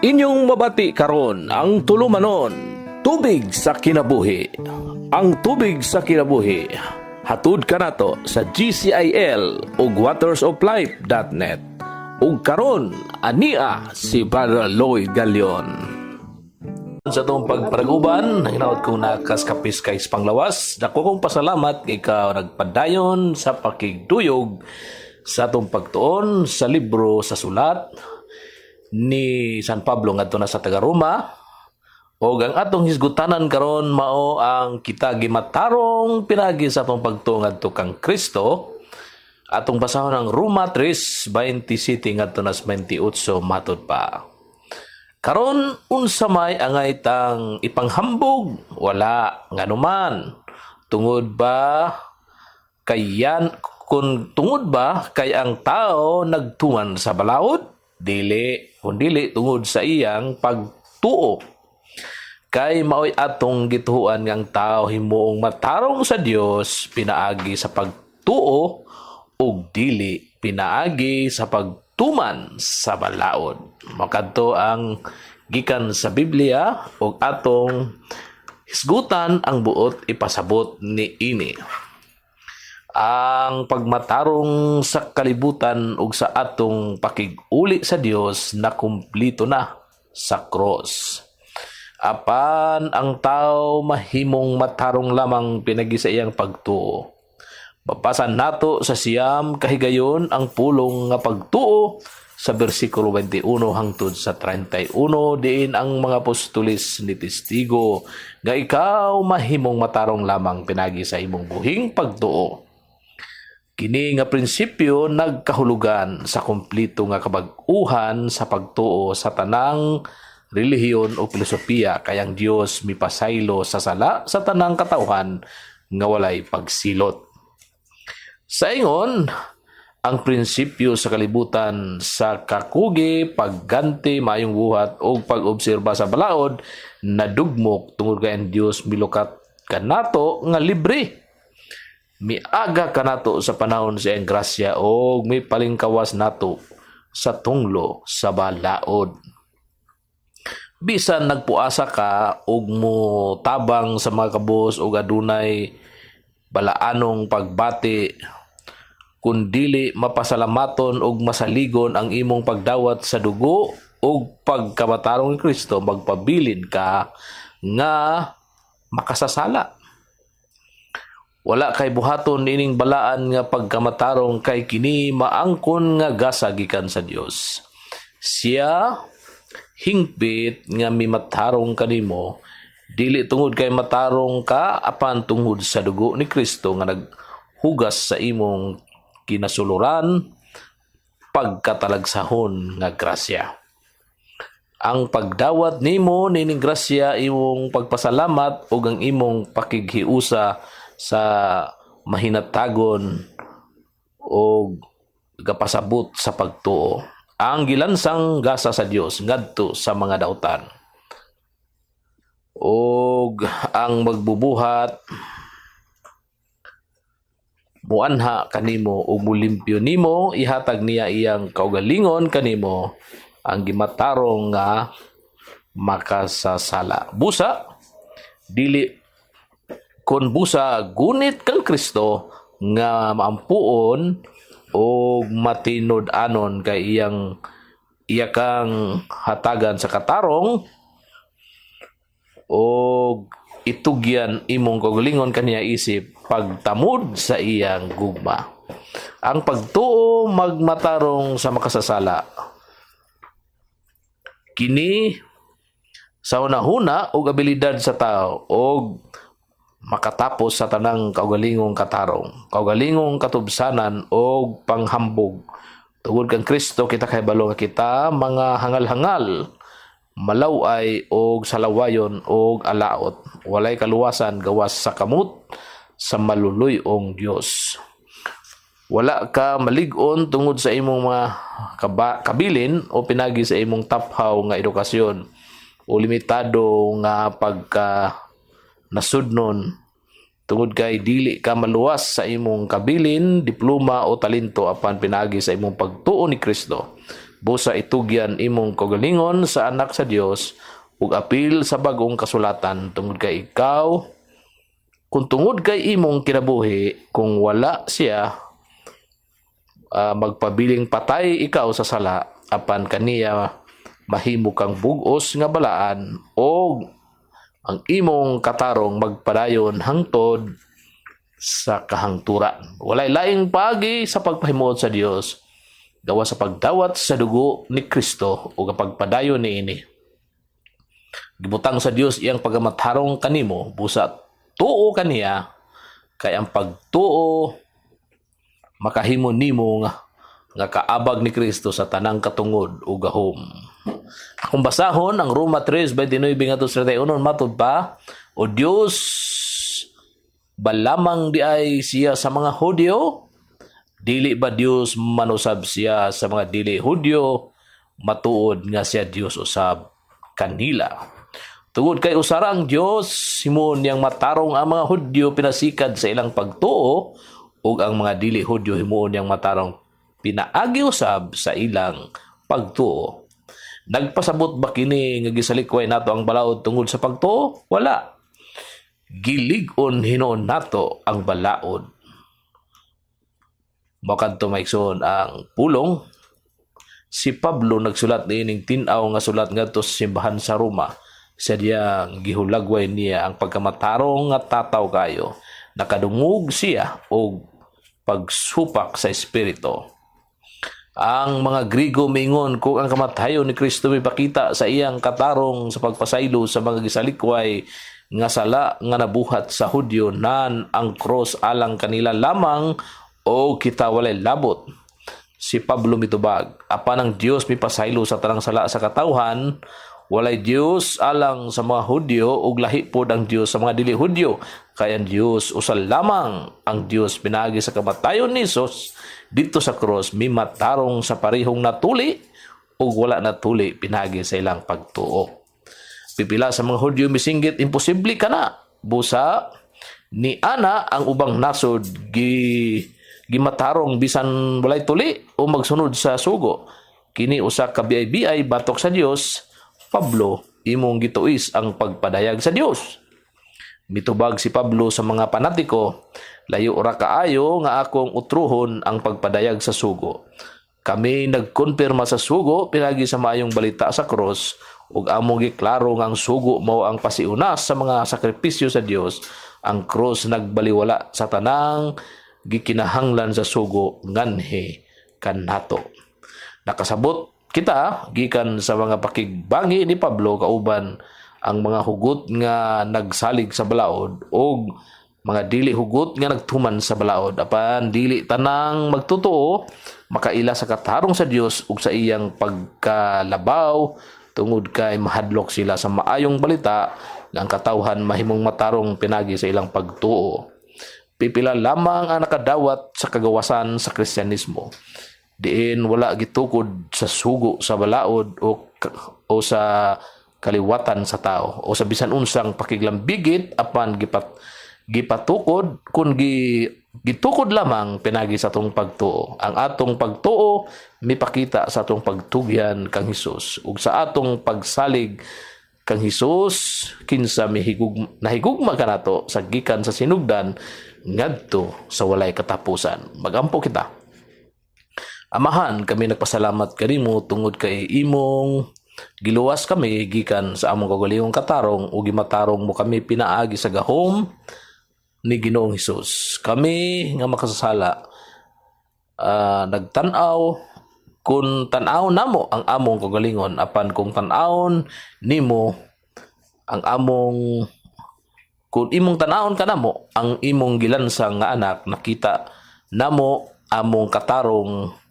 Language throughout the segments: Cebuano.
Inyong mabati karon ang tulumanon, Tubig sa Kinabuhi. Ang Tubig sa Kinabuhi, hatud kanato sa GCIL ug watersoflife.net. Ug karon ania si Brother Lloyd Galion. Sa atong pagparaguban, hinaot kong nakaskapis kay panglawas. Dako kong pasalamat kay ikaw nagpadayon sa pakigduyog sa atong pagtuon sa libro sa sulat ni San Pablo ngadto na sa taga Roma. Ug ang atong hisgutanan karon mao ang kita gimatarong pinagi sa atong pagtuo ngadto kang Kristo. Atong basahon ang Roma 3:27 ngadto nas 28. Matud pa, karon unsa may angay tang ipanghambog? Wala. Nganuman, tungod ba kay yan kun tungod ba kay ang tao nagtuman sa balaod? Dili, kun dili tungod sa iyang pagtuo. Kay maoy atong gituohan nga ang tao himuong matarong sa Dios pinaagi sa pagtuo ug dili pinaagi sa pagtuman sa balaod. Makadto ang gikan sa Biblia ug atong hisgutan ang buot ipasabot ni ini. Ang pagmatarong sa kalibutan ug sa atong pakig-uli sa Dios na kumplito na sa cross. Apan ang tao mahimong matarong lamang pinagi sa iyang pagtuo. Babasan nato sa 9 kahigayon ang pulong nga pagtuo sa bersikulo 21 hangtod sa 31, diin ang mga apostoles ni testigo nga ikaw mahimong matarong lamang pinagi sa imong buhing pagtuo. Kini nga prinsipyo nagkahulugan sa kumpleto nga kabag-uhan sa pagtuo sa tanang relihiyon o filosofiya, kay ang Dios mipasaylo sa sala sa tanang katawhan nga walay pagsilot. Sa ingon, ang prinsipyo sa kalibutan sa kakugi, pagganti, maayong buhat o pag-obserba sa balaod nadugmok tungod kay ang Dios milukat kanato nga libre. Miaga kanato sa panahon sa iyang grasya og mipalingkawas nato sa tunglo sa balaod. Bisan nagpuasa ka ug mo tabang sa mga kabus ug adunay balaanong pagbati, kun dili mapasalamaton ug masaligon ang imong pagdawat sa dugo ug pagkamatarong ni Kristo, magpabilin ka nga makasasala. Wala kay buhaton ining balaan nga pagkamatarong kay kini maangkon nga gasa gikan sa Dios. Siya hingpit nga mimatarong kanimo dili tungod kay matarong ka, apan tungod sa dugo ni Kristo nga naghugas sa imong kinasuluran pagkatalagsahon nga grasya. Ang pagdawat nimo nining grasya, imong pagpasalamat ug ang imong pakighiusa sa mahinatagon og gapasabot sa pagtuo. Ang gilansang gasa sa Dios ngadto sa mga dautan. Og ang magbubuhat muanha kanimo ug mulimpyo nimo, ihatag niya iyang kaugalingon kanimo, ang gimatarong nga makasasala. Busa dili kon busa gunit kang Kristo nga maampuon o matinud-anon kay iyang iya kang hatagan sa katarong o itugyan imong kaugalingon kaniya isip pagtamod sa iyang gugma. Ang pagtuo magmatarong sa makasasala. Kini sa hunahuna ug abilidad sa tao og makatapos sa tanang kaugalingong katarong, kaugalingong katubsanan og panghambog. Tungod kang Kristo, kita kahibalo nga kita mga hangal-hangal, malaway og salawayon og alaot, walay kaluwasan gawas sa kamot sa maluluy-ong Dios. Wala ka malig-on tungod sa imong mga kabilin o pinagi sa imong taphaw nga edukasyon o limitado nga pagka nasudnon, tungod kay dili ka maluwas sa imong kabilin, diploma o talento, apan pinagi sa imong pagtuo ni Kristo. Busa itugyan imong kaugalingon sa anak sa Dios ug apil sa bag-ong kasulatan tungod kay ikaw kung tungod kay imong kinabuhi kung wala siya magpabiling patay ikaw sa sala, apan kaniya mahimo kang bug-os nga balaan og ang imong katarong magpadayon hangtod sa kahangturan. Walay laing paagi sa pagpahimuot sa Dios gawas sa pagdawat sa dugo ni Kristo ug ang pagpadayon niini. Gibutang sa Dios iyang pagkamatarong kanimo busa tuo kaniya, kay ang pagtuo makahimo nimo nga kaabag ni Kristo sa tanang katungod ug gahom. Akong basahon ang Roma 3:29 ngadto sa 31. Matud pa, "O Dios ba lamang diay siya sa mga Hudyo? Dili ba Dios man usab siya sa mga dili Hudyo? Matuod nga siya Dios usab kanila. Tungod kay usara ang Dios, himuon niyang matarong ang mga Hudyo pinasikad sa ilang pagtuo ug ang mga dili Hudyo himuon niyang matarong pinaagi usab sa ilang pagtuo. Nagpasabot ba kini nga gisalikway nato ang balaod tungod sa pagtuo? Wala. Gilig-on hinuon nato ang balaod." Mao kadto, mga igsoon, ang pulong. Si Pablo nagsulat niining tin-aw nga sulat ngadto sa simbahan sa Roma sa diyang gihulagway niya ang pagkamatarong nga tataw kayo. Nakadungog siya og pagsupak sa espiritu. Ang mga Grigo miingon kung ang kamatayon ni Kristo mipakita sa iyang katarong sa pagpasaylo sa mga gisalikway nga sala nga nabuhat sa Hudyo, nan ang cross alang kanila lamang o kita walay labot. Si Pablo mitubag, apan ang Dios mipasaylo sa tanang sala sa katawhan, walay Dios alang sa mga Hudyo ug lahi pod ang Dios sa mga dili Hudyo. Kay ang Dios usa lamang ang Dios, pinaagi sa kamatayon ni Jesus didto sa cross mimatarong sa parehong natuli ug wala natuli pinaagi sa ilang pagtuo. Pipila sa mga Hudyo misinggit, "Imposible kana. Busa ni ana ang ubang nasod gimatarong bisan walay tuli o magsunod sa sugo. Kini usa ka BIBI batok sa Dios. Pablo, imong gituis ang pagpadayag sa Dios." Mitubag si Pablo sa mga panatiko, "Layo ra kaayo nga akong utruhon ang pagpadayag sa sugo. Kami nagkonpirma sa sugo pinagi sa maayong balita sa cross ug among giklaro nga ang sugo mao ang pasiunas sa mga sakripisyo sa Dios. Ang cross nagbaliwala sa tanang gikinahanglan sa sugo nganhi kanato." Nakasabot kita gikan sa mga pakigbangi ni Pablo kauban ang mga hugot nga nagsalig sa balaod og mga dili hugot nga nagtuman sa balaod, apan dili tanang magtotoo makaila sa katarong sa Dios ug sa iyang pagkalabaw tungod kay mahadlok sila sa maayong balita nga ang katawhan mahimong matarong pinagi sa ilang pagtuo. Pipila lamang ang nakadawat sa kagawasan sa Kristyanismo diin wala gitukod sa sugo sa balaod o sa kaliwatan sa tao o sa bisan unsang pakiglambigit, apan gipatukod kun gitukod lamang pinagi sa atong pagtuo. Ang atong pagtuo mipakita sa atong pagtugyan kang Hesus ug sa atong pagsalig kang Hesus, kinsa mihigug nahigugma kanato sa gikan sa sinugdan ngadto sa walay katapusan. Magampo kita. Amahan, kami nagpasalamat kanimo tungod kay imong giluwas kami gikan sa among kaugalingong katarong ug gimatarong mo kami pinaagi sa gahom ni Ginoong Hesus. Kami nga makasasala nagtan-aw kung tan-aw namo ang among kaugalingon, apan kung tan-awon nimo ang among kung imong tan-awon kanamo ang imong gilansang nga anak, nakita namo among katarong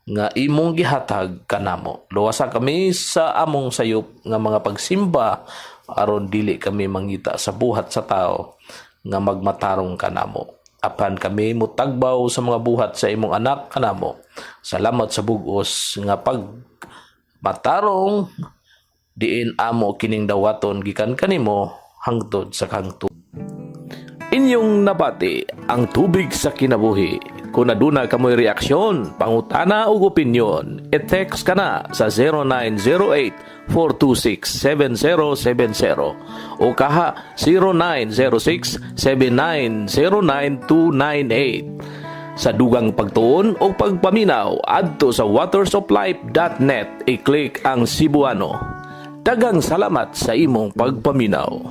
nga imong gihatag kanamo. Luwasa kami sa among sayop nga mga pagsimba aron dili kami mangita sa buhat sa tao nga magmatarong kanamo, apan kami mutagbaw sa mga buhat sa imong anak kanamo. Salamat sa bug-os nga pag matarong diin amo kining dawaton gikan kanimo hangtod sa kahangturan. Inyong nabati ang tubig sa kinabuhi. Kung aduna kamoy reaksyon, pangutana ug opinyon, i-text ka na sa 0908 426 7070 o kaha 0906 7909 298. Sa dugang pagtuon o pagpaminaw, adto sa watersoflife.net, i-click ang Cebuano. Daghang salamat sa imong pagpaminaw.